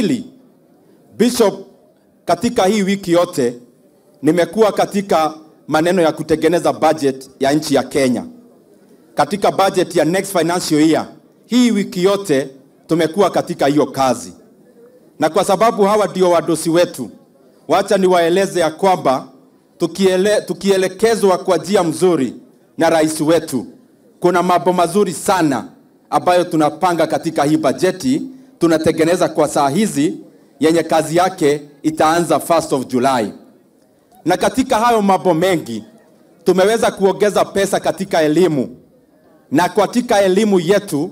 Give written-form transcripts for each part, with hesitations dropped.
Pili, Bishop, katika hii wiki yote nimekuwa katika maneno ya kutengeneza budget ya nchi ya Kenya. Katika budget ya next financial year, hii wiki yote tumekuwa katika hiyo kazi. Na kwa sababu hawa ndio wadosi wetu, wacha niwaeleze ya kwamba tukielekezwa kwa njia mzuri na rais wetu, kuna mambo mazuri sana ambayo tunapanga katika hii bajeti tunatengeneza kwa saa hizi, yenye kazi yake itaanza 1st of July. Na katika hayo mambo mengi tumeweza kuongeza pesa katika elimu, na katika elimu yetu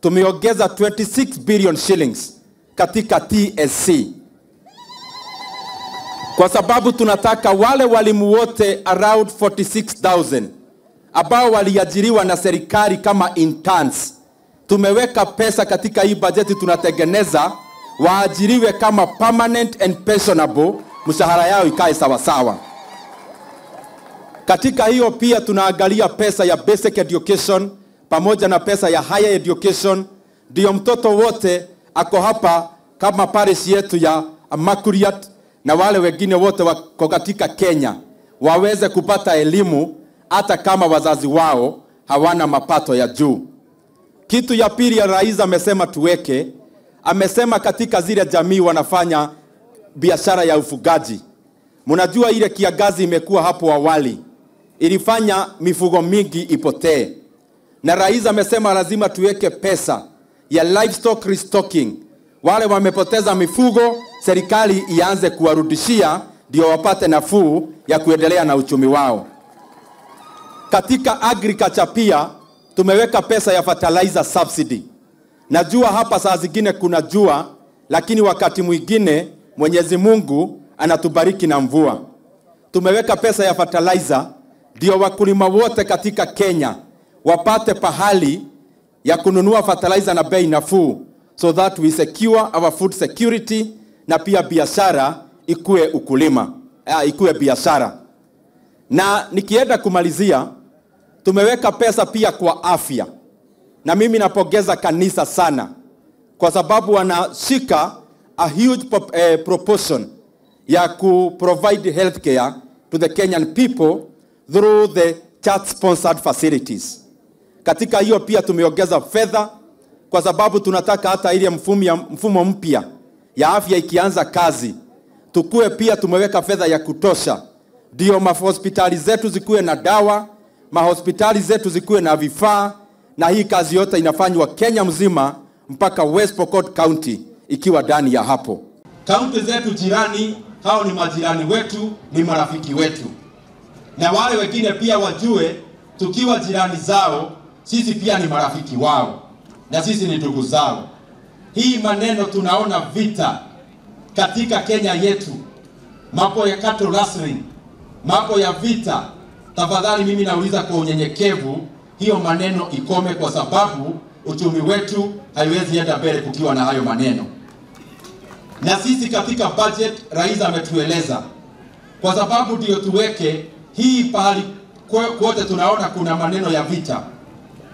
tumeongeza 26 billion shillings katika TSC, kwa sababu tunataka wale walimu wote around 46,000 ambao waliajiriwa na serikali kama interns, tumeweka pesa katika hii bajeti tunatengeneza waajiriwe kama permanent and pensionable, mshahara yao ikae sawa sawa. Katika hiyo pia tunaangalia pesa ya basic education pamoja na pesa ya higher education, ndio mtoto wote ako hapa kama parish yetu ya Makuriat na wale wengine wote wako katika Kenya waweze kupata elimu hata kama wazazi wao hawana mapato ya juu. Kitu ya pili ya rais amesema tuweke, amesema katika zile jamii wanafanya biashara ya ufugaji. Mnajua ile kiangazi imekuwa hapo awali, ilifanya mifugo mingi ipotee. Na rais amesema lazima tuweke pesa ya livestock restocking. Wale wamepoteza mifugo, serikali ianze kuwarudishia ndio wapate nafuu ya kuendelea na uchumi wao. Katika agriculture pia tumeweka pesa ya fertilizer subsidy. Najua hapa saa zingine kuna jua, lakini wakati mwingine Mwenyezi Mungu anatubariki na mvua. Tumeweka pesa ya fertilizer ndio wakulima wote katika Kenya wapate pahali ya kununua fertilizer na bei nafuu, so that we secure our food security, na pia biashara ikue ukulima, ikue biashara. Na nikienda kumalizia, tumeweka pesa pia kwa afya. Na mimi napongeza kanisa sana kwa sababu wanashika a huge proportion ya ku provide healthcare to the Kenyan people through the church sponsored facilities. Katika hiyo pia tumeongeza fedha kwa sababu tunataka hata ile mfumo mpya ya afya ikianza kazi, tukue pia tumeweka fedha ya kutosha ndio mahospitali zetu zikuwe na dawa, mahospitali zetu zikuwe na vifaa, na hii kazi yote inafanywa Kenya mzima mpaka West Pokot County ikiwa ndani ya hapo. Kaunti zetu jirani, hao ni majirani wetu, ni marafiki wetu. Na wale wengine pia wajue tukiwa jirani zao, sisi pia ni marafiki wao na sisi ni ndugu zao. Hii maneno tunaona vita katika Kenya yetu, mambo ya cattle rustling, mambo ya vita. Tafadhali mimi nauliza kwa unyenyekevu, hiyo maneno ikome, kwa sababu uchumi wetu haiwezi enda mbele kukiwa na hayo maneno. Na sisi katika budget rais ametueleza, kwa sababu ndio tuweke hii pahali kote tunaona kuna maneno ya vita.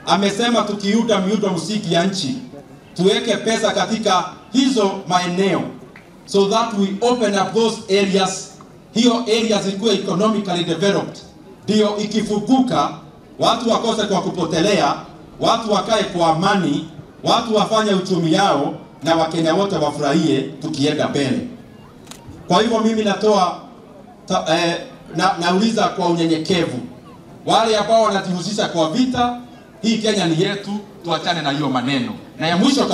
Amesema tukiuda miundo msingi ya nchi, tuweke pesa katika hizo maeneo so that we open up those areas, hiyo areas ikuwe economically developed, ndio ikifuguka watu wakose kwa kupotelea, watu wakae kwa amani, watu wafanye uchumi yao na Wakenya wote wafurahie tukienda mbele. Kwa hivyo mimi natoa nauliza kwa unyenyekevu, wale ambao wanajihusisha kwa vita, hii Kenya ni yetu, tuachane na hiyo maneno. Na ya mwisho